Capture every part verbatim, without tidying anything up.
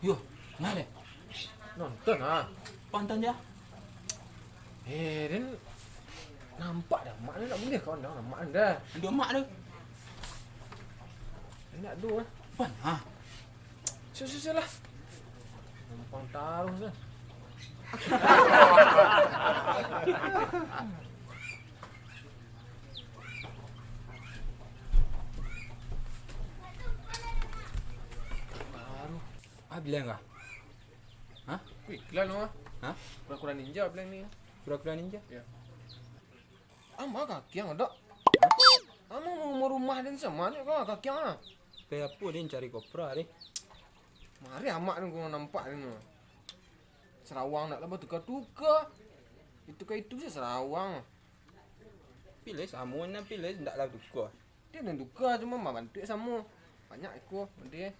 Yo, nah deh. Nonton ah. Pantan ja. Eh, den nampak dah mak ni, nak buliah kawan dah mak ni dah. Ado mak tu. Nak dua lah. Pan, ha. Susah lah. Numpang taruh lah. Baru. Ah, bilang kah? Hah? Wih, iklan mah. Hah? Kura-kura ninja bilang ni. Kura-kura ninja? Ya. Ama kakiang, Dok. Hah? Ama mau rumah den sama ni kah kakiang ah. Kaya apo den cari kopra deh? Mari amak den kau nampak den. Sarawang nak lah batuka-tuka. Itu ka itu se sarawang. Pilih samo nan pilih ndak lah tuka. Dia nan tuka cuma mabantuak samo. Banyak iko, mending.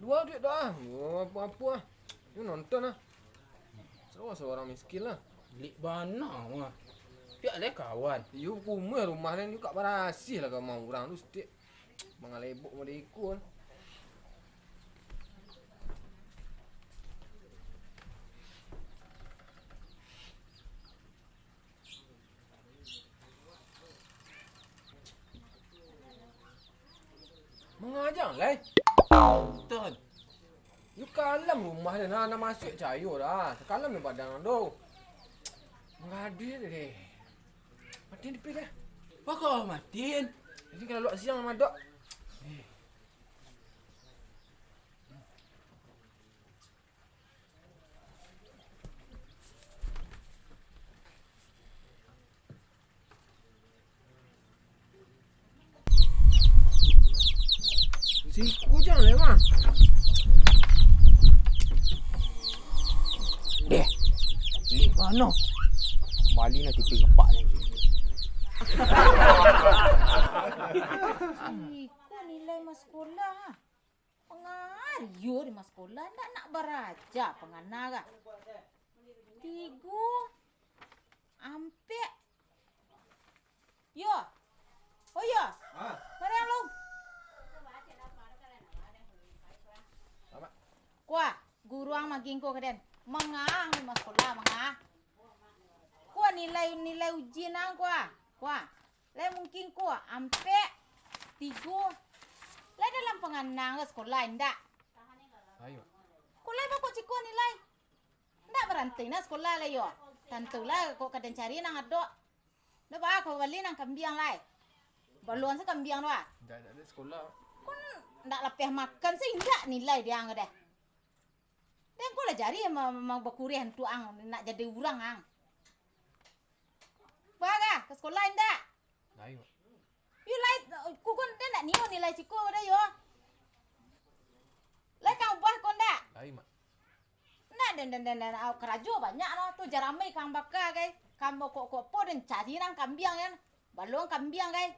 Dua duit dah. Oh, apa-apa ah. Ni nonton ah. Sarawang sarawang miskin lah. Lik bana mah. Piak le kawan. Iyo, kumua rumah ni juga barasih lah ka rumah urang tu setiap mangalebok model iko. Mangajang lai. Ton. Yo kalam rumah dia nah, nak masuak cayo dah. Kalam ni badan tu. Mangadu je deh. Matiin D P dah. Bako matiin. Jadi kalau luak siang madok. Eh. Siku jan lai mah. Deh, ni mano? Bali nanti pergi ngepak ni. Iko nilai mas sekolah. Pangario di mas sekolah, ndak nak baraja pangana kah? Tigo, ampek. Yo. Oh yo. Ah. Mari alun. Apa? Kuah, guruang magingko ka den. Mangaang di mas sekolah, mangaang. Kuah nilai, nilai ujian ang kuah. Kuah. Lai mungkin ko, ampek, tigo. Lai dalam panganang ka sekolah, indak? Ayo. Ko lai bako ciko nilai. Indak baranti nah sekolah lai yo. Tantulah ko ka den cari nan ado. Ndak ba, ko bali nan kambiang lai. Baluang se kambiang tu ah. Indak, indak ado sekolah. Ko indak lapeh makan se indak nilai di ang ko deh. Den ko lah jari ma-, ma-, bakureh untuak ang, nak jadi urang ang. Ba ka, ka sekolah indak? Lai, Mak. Yo lai, ko, ko den ndak nio nilai ciko dah yo. Lai kang ubah ko ndak? Lai, Mak. Ndak, den, den, den, den, au, karajo banyak lah tu, jarami kang baka gai. Kang bako ko po den cari nan kambiang kan. Baluang kambiang gai.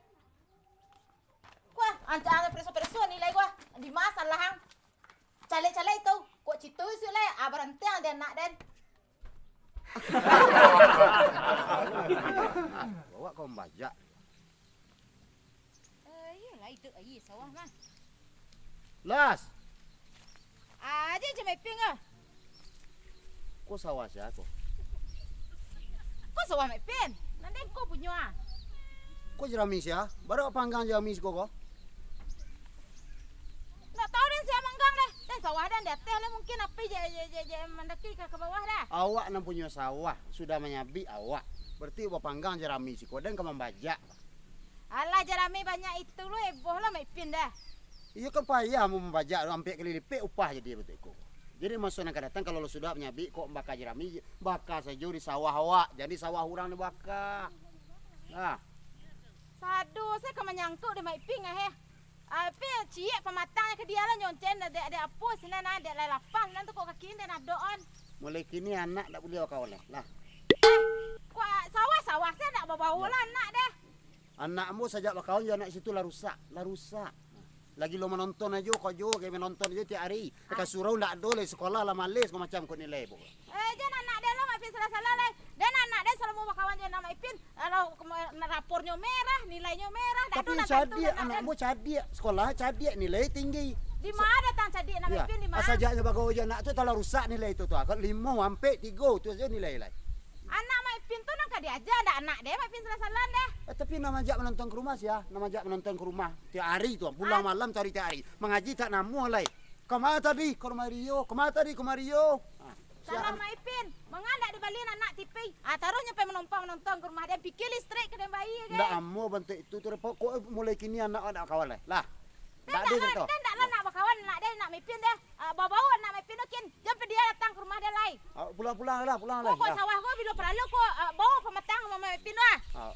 Kuah, ancak ang pereso-pereso nilai kuah. Di ma salah ang? Calek-calek tu. Kok citu isuak lai? Ah, barantiang di anak den. Bawa kau mambajak. Eh, iyolah, iduik aia sawah mah. Las. Aja je maiping ah. Ko sawah sia ko? Ko sawah maiping. Nan den ko punyo ah. Ko jerami sia? Bara panggang jerami siko ko? Ndak tahu den sia manggang deh. Den sawah den di ateh lah mungkin api je, je, je, je mandaki ka, ka bawah dah. Awak nan punyo sawah, sudah manyabik awak. Berarti bapanggang jerami siko den ka mambajak. Alah, jarami banyak itu lo, eboh lo, Mak Ipin dah. Iyo kan payah amun mambajak tu, ampek kali lipek upah jadi batua iko. Jadi maso nan ka datang, kalau lo sudah manyabik, kok baka jarami, baka sajo di sawah awak, jadi sawah urang dibaka. Nah. Sado se ka manyangkok dek Mak Ipin ah, eh. Api ciek pamatangnyo ka dia lah nyoncen, dek, dek apo sinan ah, dek lai lapah sinan tu kok kaki den adok on. Mulai kini anak dak buliah bakawan lai, lah. Eh, kok sawah-sawah se dak babawo lah anak deh. Anak ambo sajak bakawan jo anak situ lah rusak, lah rusak. Lagi lo manonton ajo, ko jo, kayak manonton ajo tiap hari. Ka surau ndak ado lai, sekolah lah males, ko macam ko nilai, pokok. Eh, jan anak den lah, Mak Ipin salah-salah lai. Den anak den salamo bakawan jo Mak Ipin, kalau kema-, rapornyo merah, nilainyo merah, dak ado. Tapi nan tantu cadiak, anak ambo cadiak, sekolah cadiak, nilai tinggi. Di ma datang cadiak nak Ipin, di ma? Sajaknyo bagaul jo anak tu, talah rusak nilai tu, tu. Agak limo, ampek, tigo, tu sajo nilai lai. Anak Mak Ipin tu nan ka diaja, ndak anak deh, Mak Ipin salah-salah deh. Eh, tapi nan maajak manonton ka rumah sia, nan maajak manonton ka rumah. Tiok ari tu, pulang malam tiok ari, tiok ari. Mangaji tak namuah lai. Kama tadi, ka rumah Rio, kama tadi, ka rumah Rio. Ah, sia. Salah Mak Ipin, manga ndak dibalian anak T V? Ah, taruih nyo pai manompang manonton ka rumah deh, pikia listrik ka den bayia gai. Ndak amuah bantuak itu tu, kok mulai kini anak ndak bakawan lai. Lah. Den ndak ado lah, contoh. Den ndak lah nak bakawan anak den, nak Mak Ipin deh. Ah, bawa-bawa anak Mak Ipin tu, kin. Jan pai dia datang ka rumah den lai. Ah, pulang-pulang lah, pulang lah. Pokok sawah ko bilo paralu ko, ah, bawa pamatang ka rumah Mak Ipin tu ah. Ah.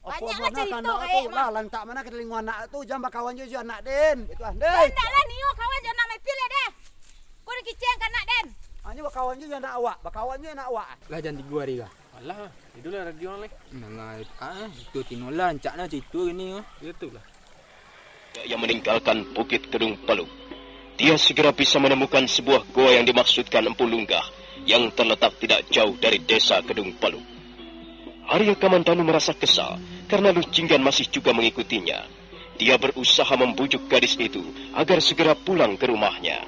Banyak lah carito kayak tu, lah, lantak mano ka talingo anak tu, jan bakawan juo jo anak den. Itu ah. Den ndak lah nio kawan jo anak Mak Ipin lai deh. Ko dikicek ka anak den. Hanyo bakawan juo jo anak awak, bakawan juo jo anak awak. Lah jan tigo ari lah. Alah, idulah radio lai. Nanga, ah, itu tino lah, rancak nah carito kini ah. Iyo tu lah. Yang meninggalkan Bukit Kedung Paluk, dia segera bisa menemukan sebuah goa yang dimaksudkan Empu Lunggah yang terletak tidak jauh dari Desa Kedung Paluk. Arya Kamandanu merasa kesal karena Luh Jinggan masih juga mengikutinya. Dia berusaha membujuk gadis itu agar segera pulang ke rumahnya.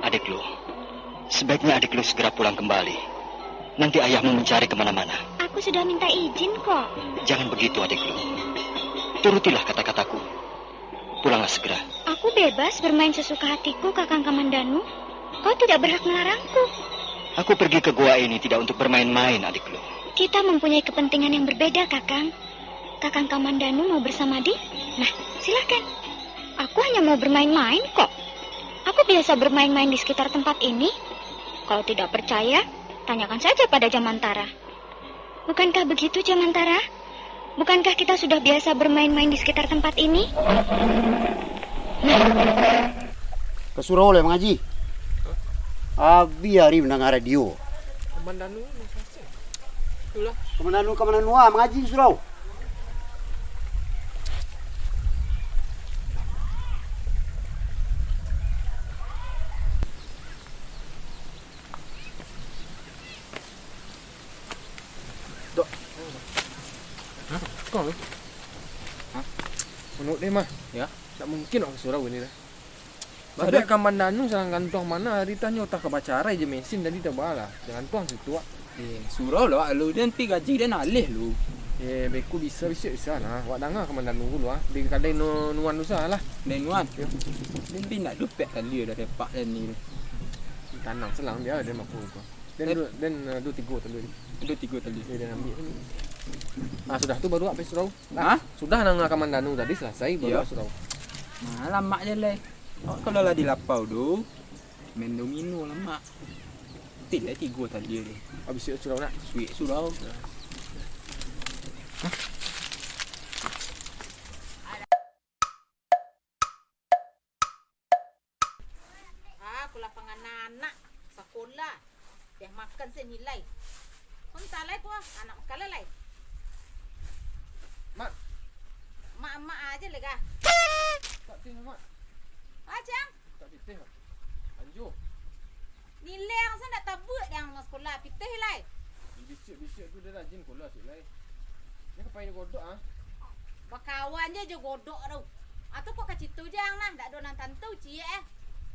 Adik Luh, sebaiknya adik Luh segera pulang kembali. Nanti ayahmu mencari kemana-mana. Aku sudah minta izin kok. Jangan begitu, adik Luh. Turutilah kata-kataku. Pulanglah segera. Aku bebas bermain sesuka hatiku, Kakang Kamandanu. Kau tidak berhak melarangku. Aku pergi ke goa ini tidak untuk bermain-main, adik Luh. Kita mempunyai kepentingan yang berbeda, Kakang. Kakang Kamandanu mau bersama di? Nah, silahkan. Aku hanya mau bermain-main kok. Aku biasa bermain-main di sekitar tempat ini. Kalau tidak percaya, tanyakan saja pada Jamantara. Bukankah begitu, Jamantara? Bukankah kita sudah biasa bermain-main di sekitar tempat ini? Ka surau lai mangaji. Abih ari mandanga radio. Kamandanu, itulah. Kamandanu, Kamandanu ah, mangaji ka surau. Dok. Hah? Kau ni? Hah? Menurut dia mah, ya, tak mungkin awak surau ini dah. Sabab Kamandanu salah gantuang mano, ari tanyo utah ka bacarai jo mesin tadi, tabalah. Jangan tuang situ, Wak. Eh, surau lah, Wak, lu. Den pi gaji den alih lu. Eh, beko bisa, bisa, bisa nah. Wak danga Kamandanu dulu ah. Di kadai nu-, nuan tu salah. Kadai nuan? Yo. Den pi nak dupek tali dari pak den ni. Tanang selang dia, dia mampu tu. Den, den, du-, den, eh, duo tigo tali. Duo tigo tali. Yo, den ambiak. Ah, sudah tu baru wak pai surau. Hah? Sudah nang Kamandanu tadi salasai, baru wak surau. Nah, lamak je lai. Awak kalau lah di lapau tu, main domino lamak. Tik lai tigo tali tu. Habis surau nak? Suik surau. Ah, kulah panganak-anak sakolah. Deh makan se nilai. Kon talai ko, anak makan lai. Mak. Mak-mak aja lah, Gah. Tak tih, Mak. Ah, Cang? Tak titih, Mak. Anjo. Nilai ang se ndak tabuak deh ang sakolah, pitih lai. Bisiak-bisiak tu dah rajin kolah sik lai. Nyo ka pai jo Godok ah. Bakawan je jo Godok tu. Atau kok kacitu je ang nah, dak ado nan tantu ciek eh.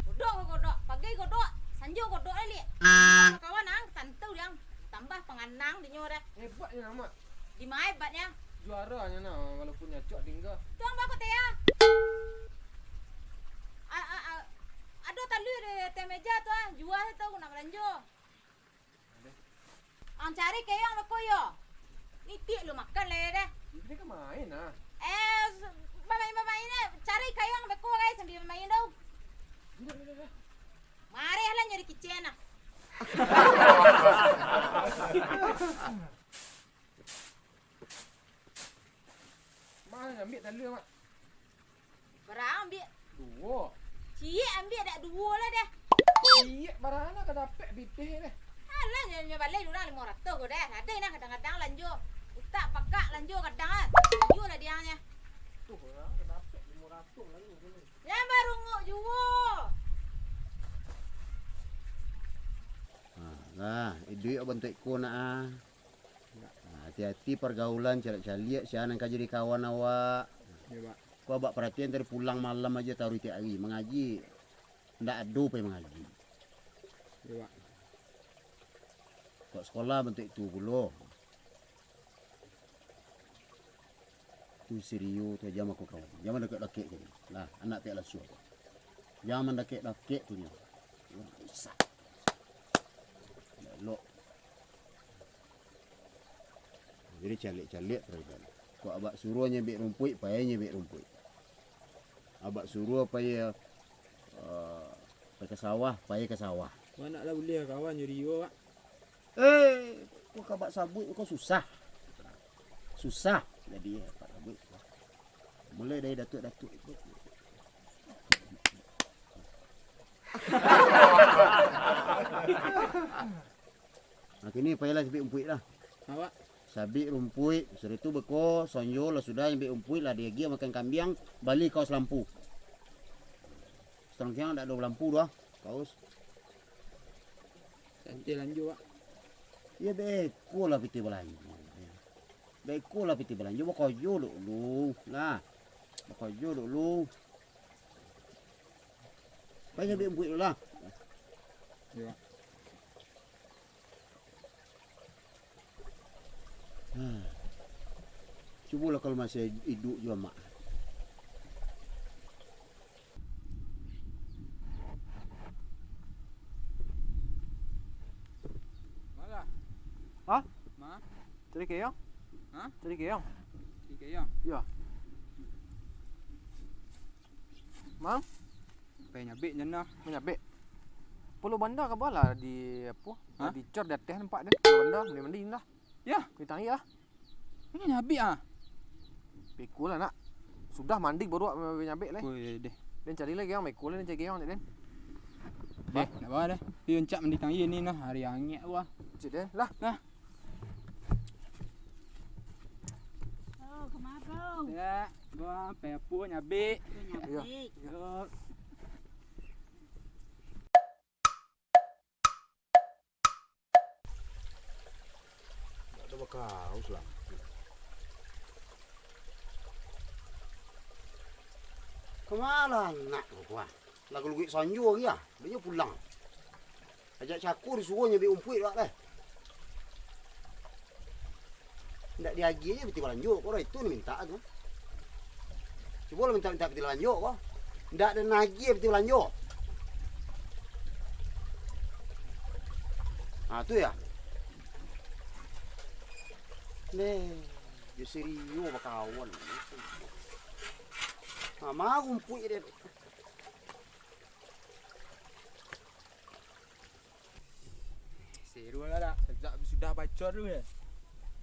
Godok ko Godok, pagai Godok, sanjo Godok lai liak. Bakawan ang tantu deh ang. Tambah panganang dinyo dah. Hebat nyo, Mak. Di ma hebatnyo? Juaro nyo nah, walaupun nyo acok tingga. Tu ang bako teh ah. A, a, a, ado talui di ateh meja tu ah, jua se tu, nak balanjo. Ang cari keong beko yo. Nitiak lu makan lai deh. Ini kan main ah. Eh, bamain-bamain eh. Cari keong beko gai sambil bamain tu. Indak, indak, indak. Mareh lah nyari kicen ah. Mak, ambiak talui, Mak. Bara ambiak? Duo. Ciek ambiak dak duo lah deh. Ciek bara lah ka dapek pitih deh. Alah, nyo, nyo balai urang limo ratuih ko deh. Ado nah kadang-kadang lanjo. Utak pakak lanjo kadang ah. Lanjo lah diangnyo. Tuh, lah ka dapek limo ratuih lah ni. Jan barungok juo. Nah, iduik bantuak iko nak ah. Nah, hati-hati pargaulan, caliak-caliak sia nan ka jadi kawan awak. Iyo, Pak. Ko abak paratian, dari pulang malam ajo taruih tiok ari. Mangaji, ndak ado pai mangaji. Iyo, Wak. Kok sekolah bantuak itu pulo. Tu si Rio tu, jan mako kawan. Jan mandakek-dakek tu. Lah, anak tiok lasuah tu. Jan mandakek-dakek tu nyo. Rusak. Elok. Jadi caliak-caliak terakhir. Kok abak suruah nyabik rumpuik, pai nyabik rumpuik. Abak suruah pai, eh, pai ka sawah, pai ka sawah. Wak nak lah buliah kawan jo Rio, Wak. Eh, kok ka abak sabuik ko susah. Susah. Jadi, abak sabuik. Mulai dari datuak-datuak. Nah, kini pailah sabik rumpuik lah. Awak. Sabik rumpuik, sudah tu beko, sonjo lah sudah, sabik rumpuik lah, diagiah makan kambiang, bali kaos lampu. Sekarang kiang ndak ado lampu doh, kaos. Santai lanjut, Wak. Ya, beko lah pitih balanjo. Beko lah pitih balanjo, bakajo dulu. Lah. Bakajo dulu. Pai sabik rumpuik dulu lah. Iyo. Cubolah kalau masih iduik juo, Mak. Malah. Hah? Ma? Cari keong? Hah? Cari keong? Cari keong? Iyo. Mang? Pai nyabik nyo nah. Manyabik. Pulau Banda ka baa lah di apo? Hah? Dicor di ateh nampak tu. Pulau Banda, mandi-mandi lah. Yo. Kuitang lah. Ini nyabik ah. Beko lah nak. Sudah mandi baru awak nyabik lai. Oh, iyo deh. Den cari lai keong, beko lah den cari keong, den. Deh, ndak baa deh. Pi rancak mandi tang iyo ni nah, ari angek ko ah. Cik den, lah. Nah. Oh, kemaro. Ya, gua pai apo nyabik. Nyabik. Yo. Ndak ado bakaus lah. Kama lah anak ko, ah? Lah kaluguik sanjo lai ah. Beko pulang. Ajak cako disuruah nyabik rumpuik dek awak lai. Ndak diagiah se pitih balanjo ko, itu nan mintak tu. Cubolah mintak-mintak pitih balanjo ko. Ndak ado nan agiah pitih balanjo. Ha, tu yo. Neh, jo si Rio bakawan. Ha, ma rumpuik den. Seru lah dak, sajak sudah bacor tu yo.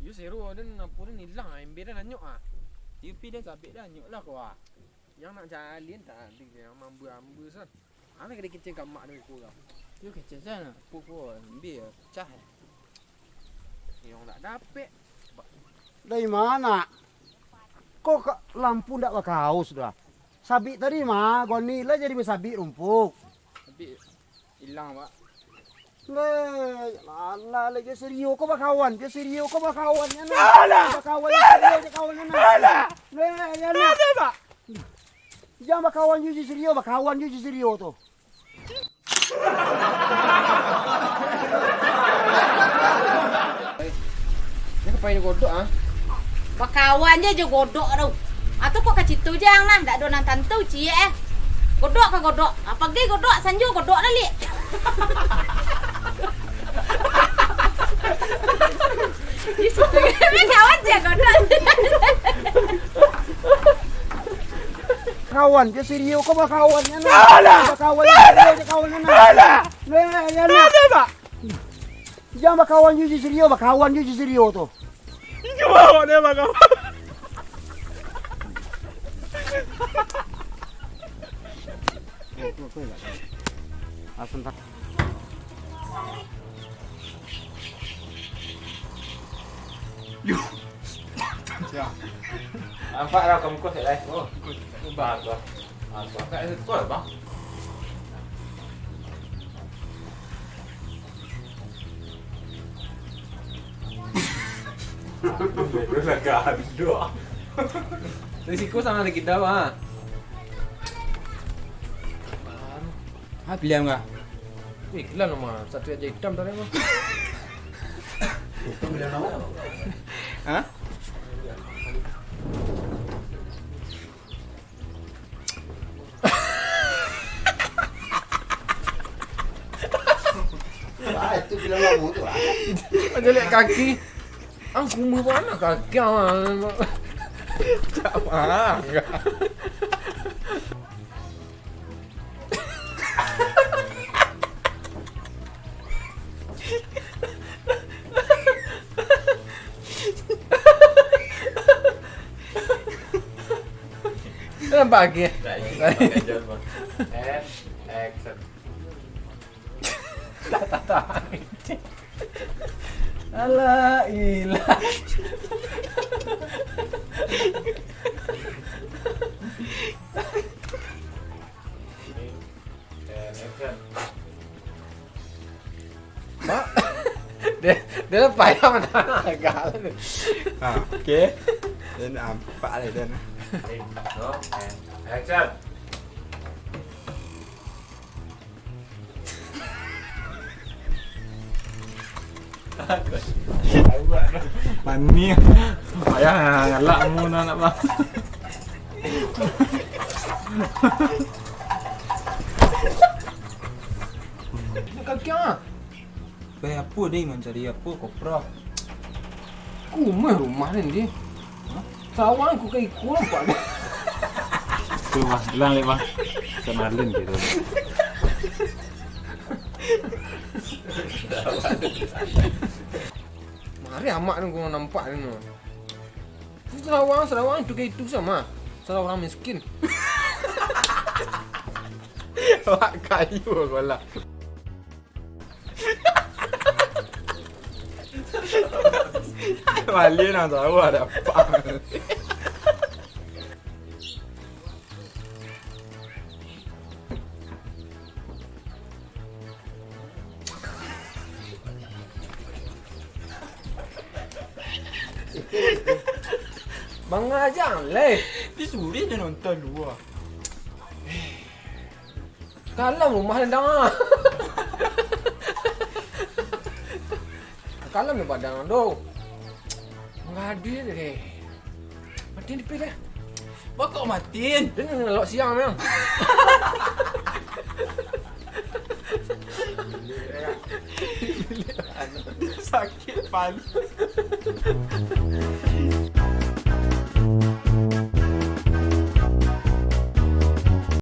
Yo seru, den apo den ilang, ember den anyok ah. Tapi den sabik den anyok lah ko ah. Nan nak jalin tadi, nan mamba-amba san. Ame ka dikecek ka mak den ko lah. Yo kecek san, apo ko, ember pecah. Nan nak dapek. Dari ma? Ko ka lampu ndak bakaus doh. Sabik tadi ma, goni lah jadi basabik rumpuik. Sabik ilang, Pak. Leh, alah, leh, jo si Rio ko bakawan, jo si Rio ko bakawan, yo nah. Alah! Bakawan jo si Rio, jo kawan, yo nah. Alah! Leh, yo nah. Alah, Pak! Jan bakawan jo si Rio, bakawan jo si Rio tu. Nyo ka pai jo Godok, ah? Bakawan se jo Godok tu. Atau kok ka situ se ang nah, ndak ado nan tantu ciek eh. Godok ka Godok, ah, pagi Godok, sanjo Godok baliak. Di situ, kawan se Godok. Kawan jo si Rio ko bakawan, yo nah. Alah! Bakawan jo si Rio, jo kawan, yo nah. Alah! Nah, yo nah. Alah, Pak! Jan bakawan jo si Rio, bakawan jo si Rio tu. Inyo bawa dia bakawan. Asal tak. Yo. Siap. Nampak lah kamu kos ya, Lai? Oh, kos. Ubah tu. Ah, tu. Tak ada kos, bang. Dia dah gaduh. Risiko sangat tinggi dah, Bang. Ha, pilihan kah? Eh, gila nama. Satu aja hitam tadi mah. Ha? Wah, itu film lama tu, ah. Aja lihat kaki. Ang kumur mana kaki ang? Tak marah. Nampak lagi? And action. Alah, ilah. Mak, dia, dia payah mana agak. Ah, okay. Dan nampak lah dia. Action. Mani. Payah ngalak mu nak, nak, bang. Kaki ah. Bai apo deh mancari apo kopra? Kumeh rumah ni, Ndi. Hah? Sawang ku ka iko nampak ni. Tu, Bang. Bilang lek, Bang. Kenalin gitu. Mari amak ni gua nampak ni. Tu Sarawang, Sarawang itu ka itu sama. Sarawang miskin. Wak kayu kolak. Baliak nan tahu ada apa. Mangajang leh. Disuruh je nonton dua. Kalam rumah dang ah. Kalam di padang tu. Mangadu je deh. Matiin D P deh. Bakok matiin. Dia nak lok siang memang. Sakit palu.